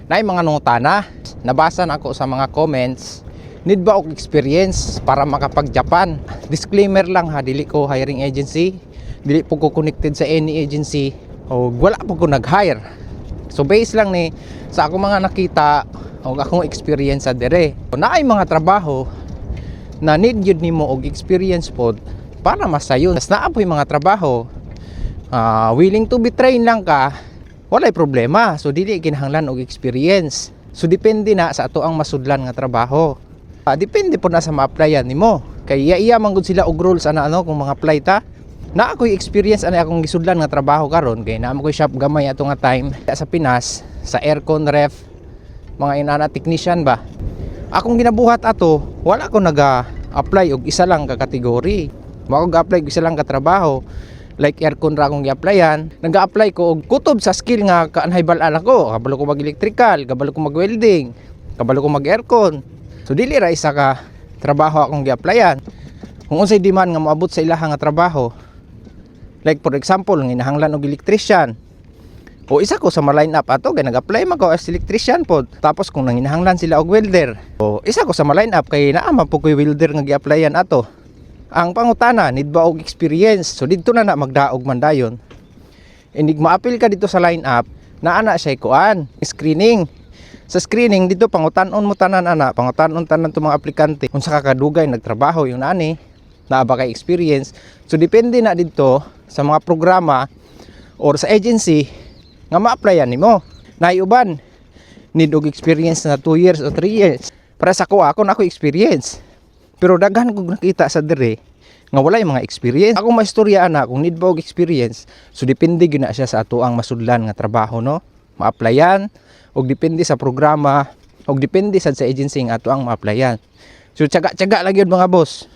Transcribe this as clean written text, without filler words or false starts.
Naay mga nangutana, nabasa na ako sa mga comments, need ba og experience para makapag-Japan? Disclaimer lang ha, dili ko hiring agency, dili po ko connected sa any agency, o wala po ko nag-hire. So base lang ni sa akong mga nakita o akong experience sa dire. Naay mga trabaho na need yun nimo og experience pod para masayon. Tas naa po'y mga trabaho, willing to be trained lang ka, walay problema. So dili kinahanglan og experience. So depende na sa ato ang masudlan nga trabaho. Depende po na sa ma-applyan nimo. Kay iya-iya man gud sila og rules ana, ano, kung mga apply ta. Na ako'y experience ani akong gisudlan nga trabaho karon kay naa ko'y shop gamay ato nga time sa Pinas sa aircon, ref, mga inana, technician ba. Akong ginabuhat ato, wala ko naga-apply og isa lang ka kategory. Wa ko ga-apply og isa lang ka trabaho. Like aircon ra akong gi-applyan. Nag-apply ko og kutob sa skill nga kaanhay bal-an ako. Kabalo ko mag-electrical, kabalo ko mag-welding, kabalo ko mag-aircon. So dili ra isa ka trabaho akong gi-applyan. Kung unsay demand nga moabot sa ilaha nga trabaho. Like for example, nginahanglan og electrician. O isa ko sa ma-line up ato kay nag-apply man ko as electrician pod. Tapos kung nanginahanglan sila og welder, o isa ko sa ma-line up kay naa man po ko'y welder nga gi-applyan ato. Ang pangutana, need ba og experience? So didto na na magdaog man dayon. Inig maapil ka dito sa line up, naa na siya kuan, screening. Sa screening dito pangutan-on mo tanan ana, pangutan-on tanan to mga aplikante unsa ka kadugay nagtrabaho yung nani, naa ba kay experience. So depende na didto sa mga programa or sa agency nga ma-applyan nimo. Naay uban need og experience na 2 years o 3 years. Para sa ako, ako na ako experience. Pero daghan kog nakita sa dire nga walay mga experience. Ako maistorya ana kung need ba og experience. So depende gyud na siya sa ato ang masudlan nga trabaho, no. Ma-applyan og depende sa programa og depende sad sa agency nga ato ang ma-applyan. So tiyaga-tiyaga lang gyud, mga boss.